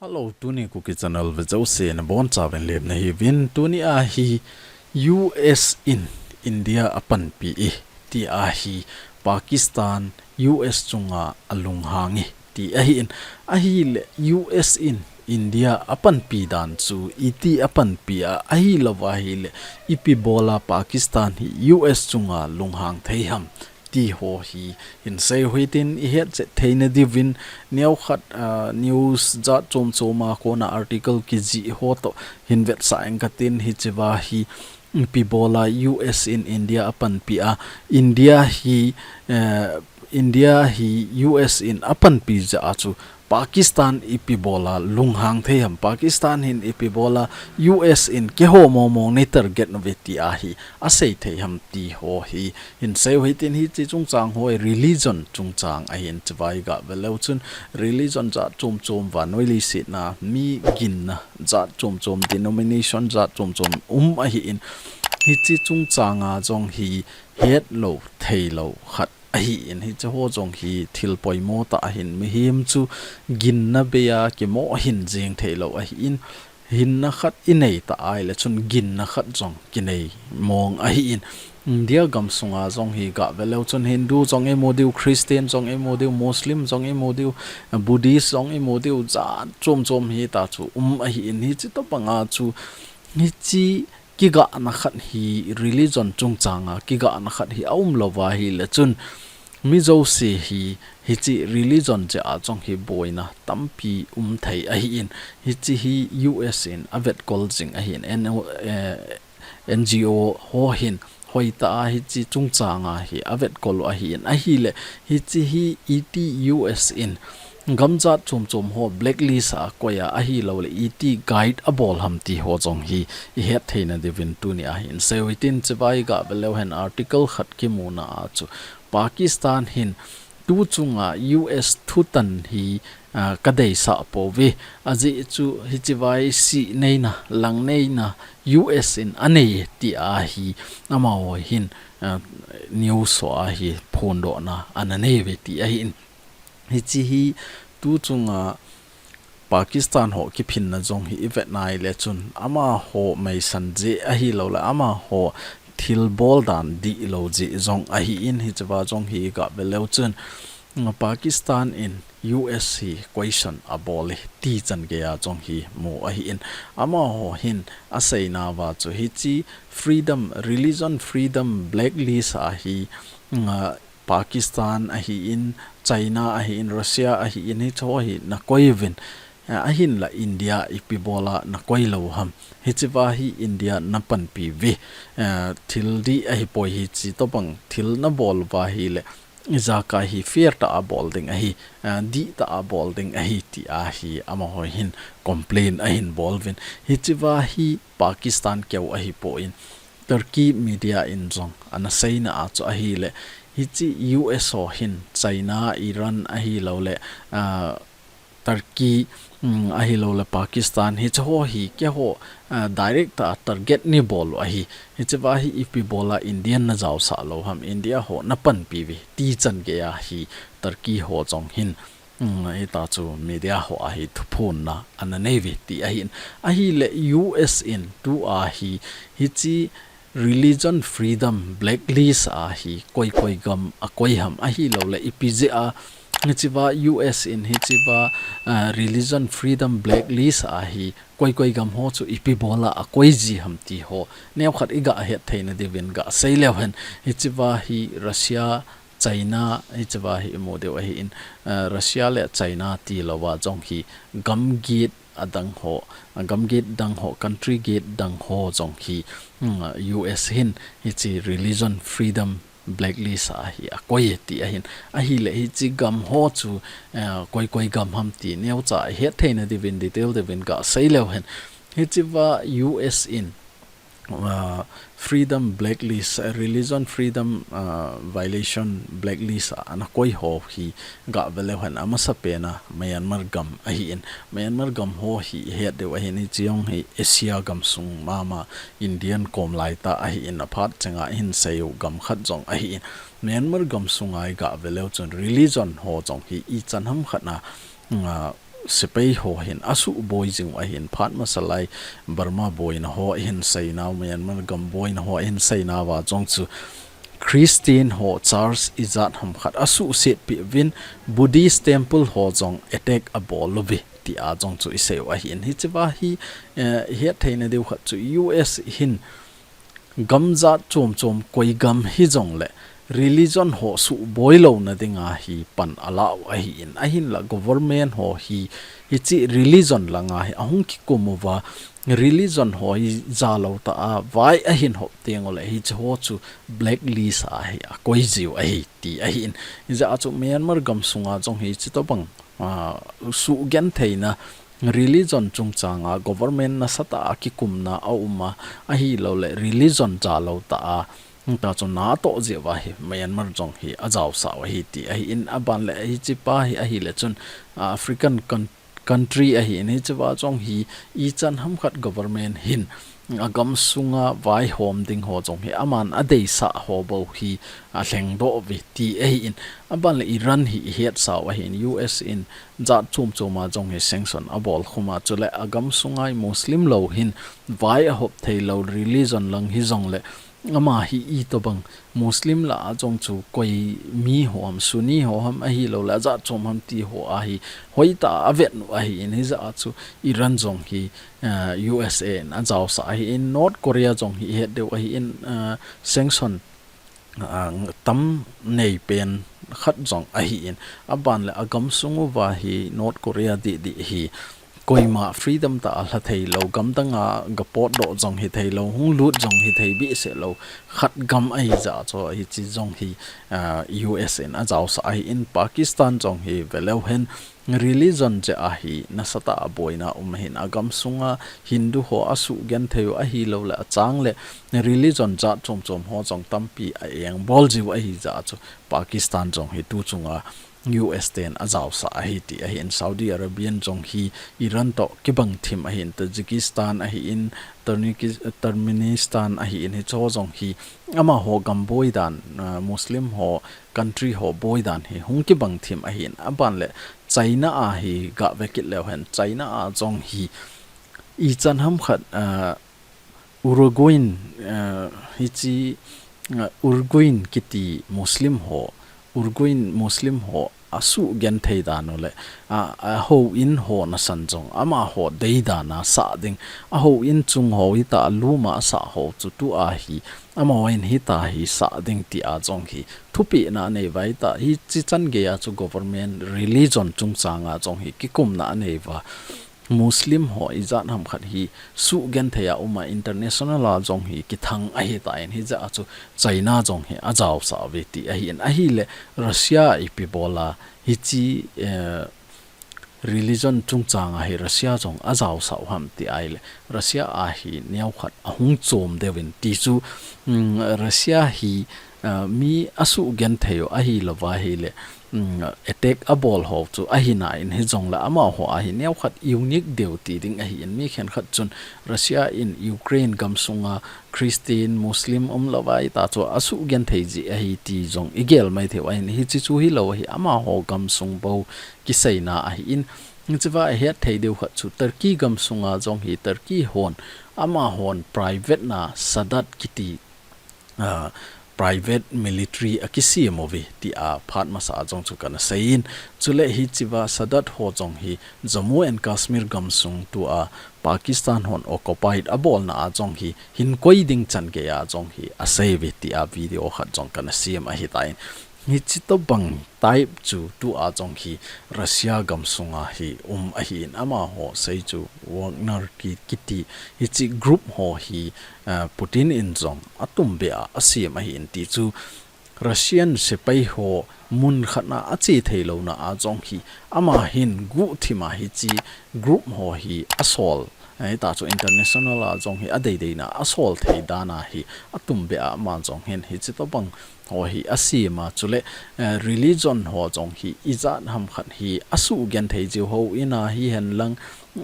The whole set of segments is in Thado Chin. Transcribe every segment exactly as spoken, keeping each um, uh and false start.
Hello, tuni Kuki Channel vea jouse nabonchauvin lemna hiuvin. Tuni a hi U S in India apanpi e, ti a hi Pakistan U S chunga alunghang e, ti ahin. Ahile U S in India apanpi dan chu iti apanpi a, ahilou ahile ipi bola Pakistan hi U S chunga lunghang thei ham, ti ho hi hin seiyu hitin ihet chet theina diuvin, neokhat, ah, news jat chom chom a kona article kijih ho toh hin vetsah inge katin. Hichea hi ipi bola U S in India apanpi a, India hi, eh, India hi U S in apanpi jeh a chu Pakistan ipi bola lunghang thei ham, Pakistan hin ipi bola U S in keiho mong mong nei target nauve ti a hi asei thei ham, ti ho hi hin seiyu hitin. Hiche chungchang ho hi religion chungchang ahin, chea hi gah ve leu chun religion jat chom chom, vannoi leiset a mi ginna jat chom chom, denomination jat chom chom um ahin, hiche chungchang a jong hi hetlou theilou khat ahin, hiche ho jong hi thil poimo tah ahin, mihem chu ginna bei a kimo ahin jeng theilou ahin, hinna khat inei ta ahile chun ginna khat jong kinei mong ahin. India gam sunga jong hi gah ve leu chun Hindu jong imu diu, Christian jong imu diu, Muslim jong imu diu, Buddhist jong imu diu, jat chom chom hita chu um ahin, hiche tobang a chu hiche kigahna khat hi religion chungchang a kigahna khat hi aum lou ahile chun mi jouse hi hiche religion jeh a jong hi boina tampi um thei ahin, hiche hi U S in avetkol jing ahin, N O, eh, N G O ho hin hoitah a hiche chungchang a hi avetkol u ahin, ahile hiche hi iti U S in gam jat chom chom ho blacklist a akoi a, ahilouleh iti guide abol ham ti ho jong hi ihet theina diuvin tuni a hin seiyu hitin. Chea hi gah ve leu hen, article khat kimuna a chu Pakistan hin tu chunga U S thutan hi, ah, kadeisah pouve, ajeh chu hichea hi sih neina, lang neina U S in anei ti a hi amaho hin, ah, news ho a hi phondohna ana neiuve ti ahin. Hiche hi tu chunga Pakistan ho kiphinna jong hi ivet nai le chun amaho meisan jeh ahilouleh amaho thilbol dan dihlou jeh jong ahin, hichea jong hi gah ve leu chun, mm, Pakistan in U S hi question abol e ti chan geiya jong hi mu ahin. Amaho hin aseina uva chu hiche freedom, religion freedom blacklist a hi, mm, Pakistan ahin, China ahin, Russia ahin, hicheho hi nakoi uvin, eh, ahinla India ipi bola nakoi lou ham. Hichea hi India napanpi uve, eh, thil dih ahipoi, hiche tobang thil nabol uva ahile ijakai hi fair tah a bol ding ahi, eh, dih tah a bol ding ahi ti a hi amaho hin complain ahin bol uvin. Hichea hi Pakistan keu ahipon, Turkey media in jong ana seina a chu ahile, hiche U S ho hin China, Iran ahilouleh, ah, Turkey, mm, ahilouleh Pakistan, hicheho hi keiho, ah, direct a target neibol u ahi. Hichea hi ipi bola Indian najaosah lou ham, India ho napanpi uve ti chan geiya hi Turkey ho jong hin, mm, hita chu media ho a hi thuphonna ana neiuve ti ahin. Ahile U S in tu a hi hiche religion freedom blacklist a hi koi koi gam akoi ham, ahilouleh ipi jeh a hichea U S in hichea, ah, religion freedom blacklist a hi koi koi gam ho chu ipi bola akoi ji ham ti ho neokhat igah het theina diuvin gah sei leu hen. Hichea hi Russia, China, hichea hi imu diu ahin, eh, Russia le China tilouva jong hi gam get adang ho, gam get dang ho, country get dang ho jong hi, mm, U S hin hiche religion freedom blacklist a hi akoi e ti ahin. Ahile hiche gam ho chu, eh, koi koi gam ham ti neocha ihet theina diuvin, detail diuvin gah sei leu hen. Hichea U S in, ah, freedom blacklist, ah, religion freedom, ah, violation blacklist a ana koi ho hi gah ve leu hen, amasapen a Myanmar gam ahin. Myanmar gam ho hi ihet diu ahin, hiche jong hi Asia gam sung mama, Indian kom laitah ahin, aphat chenga ihin seiu gam khat jong ahin. Myanmar gam sunga igah ve leu chun religion ho jong hi ichan ham khat na, ah, sepai ho hin asuhboi jing u ahin, phat masa lai Burma boina ho ihin seinau, Myanmar gam boina ho ihin seinau a jong chu Christian ho church ijat ham khat asuhsetpi uvin, Buddhist temple ho jong attack abol uve tia jong chu isei u ahin. Hichea hi, eh, ihet theina diu khat chu U S hin gam jat chom chom koi gam hijongle religion ho suhboi louna dinga hi pan ala u ahin, ahinla government ho hi hiche religion langa hi ahung kikum uva, religion ho hi jalou tah a vai ahin hop teng uleh hiche ho chu blacklist a hi akoi jiu ahi ti ahin. Hijeh a chu Myanmar gam sunga jong hiche tobang, ah, suhgentheina religion chungchanga government nasatah a kikumna aum a, ahilouleh religion jalou tah a, ta chu natoh jeh uva hi Myanmar jong hi ajaosah u ahi ti ahin, aban le hichepa hi ahile chun, ah, African coun-, country ahin, hichea jong hi ichan ham khat government hin agam sunga vaihom ding ho jong hi aman adeisah ho bou hi alhengdoh uve ti ahin, aban le Iran hi ihetsau ahin, U S in jat chom choma jong hi sanction abol khum a, chule agam sunga Muslim lou hin vai ahop theilou religion lang hijongle ama hi itobang Muslim lah a jong chu koi mi ho ham, Sunni ho ham ahilouleh ajat chom ham ti ho a hi hoitah a avet u ahin, hijeh a chu Iran jong hi, eh, U S A in ajaosah ahin, North Korea jong hi ihet diu ahin, eh, sanction, ah, tam neipen khat jong ahin, aban le agam sung uva hi North Korea didi hi koima freedom tah a lha theilou, gamdanga gapotdoh jong hitheilou, hunglut jong hithei behseh lou khat gam ahijeh a chu hiche jong hi, ah, U S in ajaosah ahin, Pakistan jong hi veleu hen, religion jeh a hi nasatah a boina um ahin, agam sunga Hindu ho asuhgenthei u ahilouleh achangle religion jat chom chom ho jong tampi a engbol jiu ahijeh a chu Pakistan jong hi tu chunga U S ten ajaosah ahi ti ahin, Saudi Arabian jong hi Iran toh kibang thim ahin, Tajikistan ahin, Turkey-, Turkmenistan ahin, hicheho jong hi amaho gam boidan, ah, Muslim ho country ho boidan hi hung kibang thim ahin, aban le China a hi gave kit leu hen, China a jong hi ichan ham khat, ah, Uruguayan, ah, hiche, ah, Uruguayan kiti Muslim ho, Uruguayan Muslim ho asuhgenthei dan uleh, ah, ahouin ho nasan jong amaho deidan a sah ding, ahouin chung ho hita lum a asah ho chu tua hi amaho in hita hi sah ding tia jong hi thupehna anei uva, hita hiche chan geiya chu government religion chungchanga jong hi kikumna anei uva, Muslim ho ijat ham khat hi suhgenthei a um a, international a jong hi kithang ahitan, hijeh a chu China jong hi ajaosah uve ti ahin, ahile Russia ipi bol a hiche, eh, religion chungchanga hi Russia jong ajaosah u ham ti ahile, Russia a hi neokhat ahung chom deuvin ti chu, mm, Russia hi, ah, mi asuhgenthei u ahilouva ahile, mm, attack abol ho chu ahina in hijongle amaho a hi neokhat unique deu ti ding ahin, mi khenkhat chun Russia in Ukraine gam sunga Christian, Muslim umlouva hita chu asuhgenthei jeh ahi ti jong igel maithei u ahin, hiche chu hilou ahi, amaho gam sung bou kiseina ahin, hichea ihet thei diu khat chu Turkey gam sunga jong hi Turkey hon amahon private na Sadat kiti, ah, private military akisem uve tia phat masa a jong chu kana seiyin, chule hichea Sadat ho jong hi Jammu and Kashmir gam sung tua Pakistan hon occupied abolna a jong hi hinkoi ding chan geiya jong hi asei uve tia video khat jong kana sem ahitan, hiche tobang type chu tua jong hi Russia gam sunga hi um ahin, amaho sei chu Wagner ki-, kiti hiche group ho hi, ah, Putin in jong atumbeh a asem ahin ti chu Russian sepai ho mun khat na ache theilouna a jong hi ama hin guhthim a hiche group ho hi asol, hita chu international a jong hi adeideina asol thei dan a hi atumbeh a ama jong hin hiche tobang ho hi asem a, chule, eh, religion ho jong hi ijat ham khat hi asuhgenthei jiu, houin a hihen lang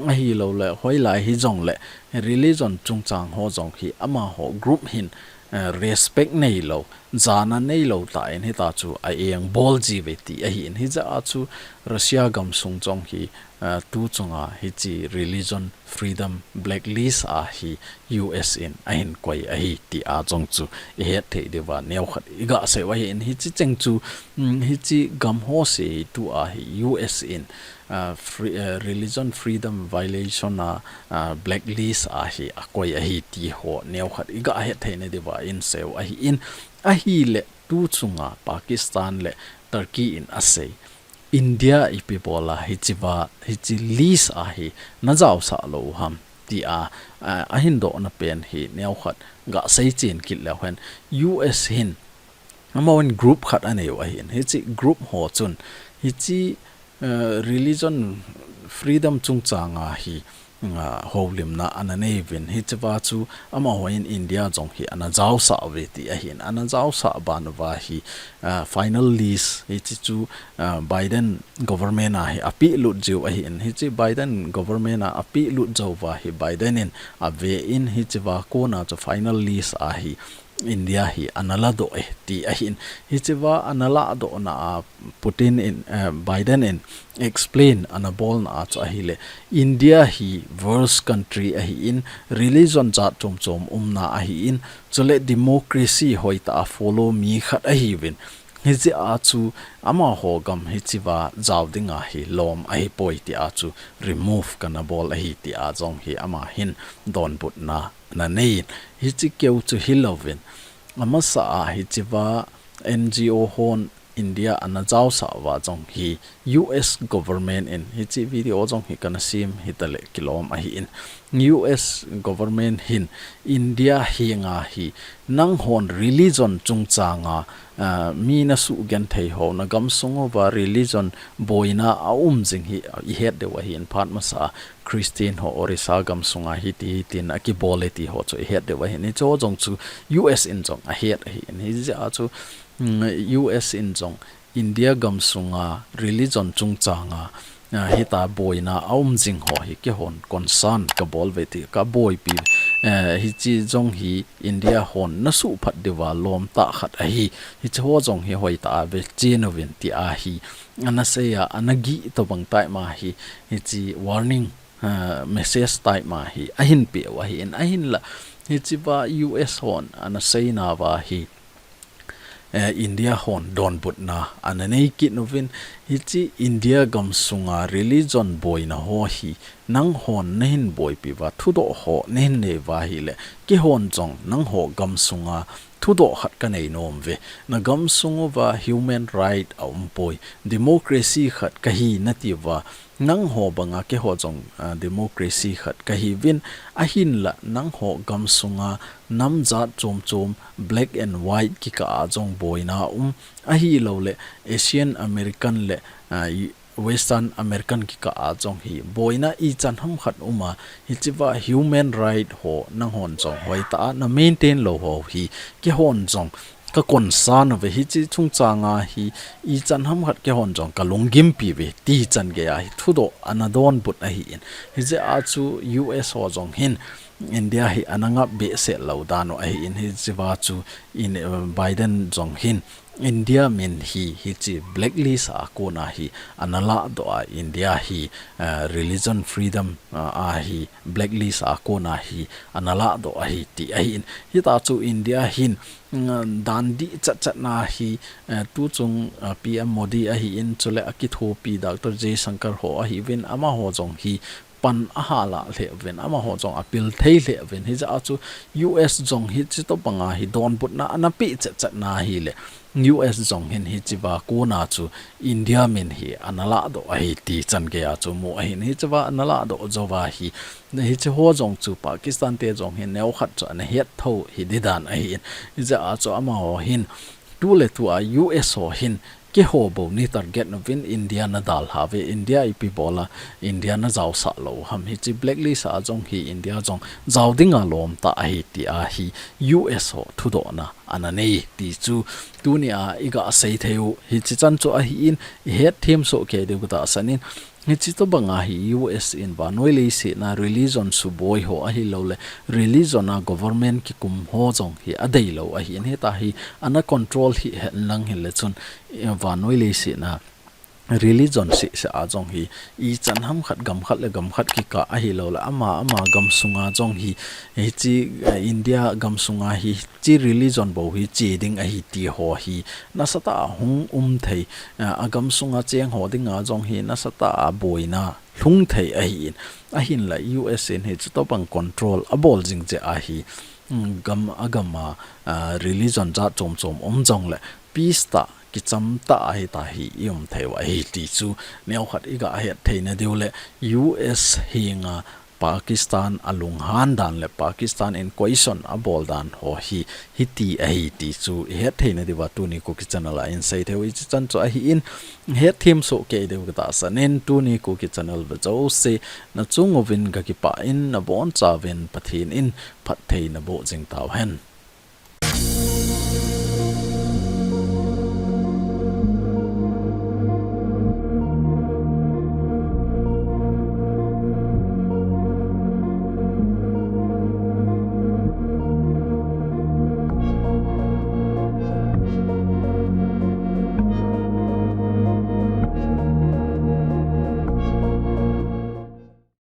ahilouleh hoilai hijongle religion chungchang ho jong hi amaho group hin, eh, respect neilou, jana neilou tah in hita chu a engbol jiuve ti ahin, hijeh a chu Russia gam sung jong hi ah, tu chunga hiche religion freedom blacklist a hi U S in ahin koi ahi ti a jong chu ihet thei diuva neokhat iga sei u ahin, hiche cheng chu, mm, hiche gam ho se tu a hi U S in, ah, free, ah, religion freedom violation a, ah, blacklist a hi akoi ahi ti ho neokhat iga het theina diuva in sei u ahin, ahile tu chunga Pakistan le Turkey in asei. India ipi bola hichea, hiche list a hi na jaosah lou u ham ti a, a, ahin dohna pen hi neokhat ga sei chen kit leu hen. U S hin amahon group khat anei u ahin. Hiche group ho chun hiche, eh, religion freedom chungchang a hi, ah, houlimna ana nei uvin, hichea chu amahon India jong hi ana jaosah uve ti ahin, ana jaosah ban uva hi, ah, final list hiche chu, ah, Biden government a hi apeh lut jiu ahin, hiche Biden government a apeh lut jou uva hi Biden in ave in hichea kona chu final list a hi India hi ana ladoh e ti ahin. Hichea ana ladohna a Putin in, eh, Biden in explain ana bolna a chu ahile, India hi worst country ahin, religion jat chom chom umna ahin, chule democracy hoitah a follow mi khat ahiuvin, hichea chu amaho gam hichea jao dinga hi lom ahipoi ti a chu remove kana bol ahi ti a jong hi ama hin donbutna ana nei in, hiche keu chu hilouvin, amasa a hichea N G O hon India ana jaosah uva jong hi U S government in, hiche video jong hi kana sem hitale kilom ahin, U S government hin India henga hi nanghon religion chungchang a, ah, mi na sugenthei ho, na gamsung uva religion boina aum jing hi ihet diu ahin, phat masa a Christian ho Orissa gamsunga hiti hitin akibol e ti ho chu ihet diu ahin, hiche ho jong chu U S in jong ahet ahin, hijeh a chu, mm, U S in jong India gamsunga religion chungchang a, ah, hitia boina aum jing ho hi keihon concern kabol uve ti, kaboipi, eh, hiche jong hi India hon na suhphat diuva lom tah khat ahi, hiche ho jong hi hoitah a vechen uvin ti a hi ana sei a, ana gih tobang tah ma hi, hiche warning, ah, message tah ma hi ahin pe u ahin, ahinla hichea U S hon ana seina uva hi, eh, India hon donbutna ana nei kit uvin, hiche India gamsunga religion boina ho hi nanghon nahin boipi uva, thudoh ho nahin nei uva ahile, keihon jong nangho gamsunga thudoh khat kanei nom uve. Na gamsung uva human right aumpoi, democracy khat kahi nati uva, nangho banga keiho jong, ah, democracy khat kahiuvin, ahinla nangho gamsunga nam jat chom chom, black and white kikah a jong boina um, ahilouleh Asian American le, ah, Western American kikah a jong hi boina ichan ham khat um a, hichea human right ho nanghon jong hoitah a na maintain lou ho hi keihon jong ka concern uve, hiche chungchang a hi ichan ham khat keihon jong ka lunggimpi uve ti chan gei a hi thudoh ana donbut ahin, hijeh a chu U S ho jong hin India hi ana ngap behseh lou dan u ahin, hichea chu in, eh, Biden jong hin India min hi, hiche blacklist a kona hi ana ladoh a, India hi, eh, religion freedom, ah, a hi blacklist a kona hi ana ladoh ahi ti ahin, hitia chu India hin, mm, dan dih chat chat na hi, eh, tuchung, ah, P M Modi ahin, chule akithopi Doctor Jaishankar ho ahiuvin, amaho jong hi pan ahal a lheh uvin, amaho jong apil thei lheh uvin, hijeh a chu U S jong hiche tobanga hi donbutna ana pe chat chat na ahile, U S jong hin hichea kona chu India min hi ana ladoh ahi ti chan gei a chu mu ahin, hichea ana ladoh jouva hi, hiche ho jong chu Pakistan te jong hin neokhat chu ana het tho hi di dan ahin, hijeh a chu amaho hin tuletua U S ho hin keiho bou nei target uvin India na dalha uve, India ipi bola India na jaosah lou u ham, hiche blacklist a jong hi India jong jao dinga lom tah ahi ti a hi U S ho thudohna ana nei ti chu tunia iga sei thei u, hiche chan chu ahin, ihet them soh kei diu katahsan in, hiche tobanga hi U S in vannoi leiset a religion suboi ho ahilouleh religion a government kikum ho jong hi adeilou ahin, hitia hi ana control hih henlang hile chun, eh, vannoi leiset a religion seh seh a jong hi, ichan ham khat gam khat le gam khat kikah ahilou le, ama, ama gam sunga jong hi, hiche, eh, India gam sunga hi, hiche religion bou hi che ding ahi ti ho hi, nasatah a hung um thei, eh, agam sunga cheng ho dinga jong hi, nasatah a boina lhung thei ahin, ahinla U S A in hi chutobang control abol jing jeh ahi, mm, gam, agam a, ah, religion jat chom chom um jongle, peace tah, kicham tah ahi ta hi i um thei u ahi ti chu neokhat i ga het theina diu le U S henga Pakistan a lunghan dan le Pakistan in question a bol dan ho hi hiti ahi ti chu i het theina diuva tuni Kuki channel a in sei thei u i chi chan chu ahi in het them soh kei diu ka tahsan in tuni Kuki channel ve jouse na chung uvin ka kipah in na bonchauvin Pathen in phattheina boh jing tau hen.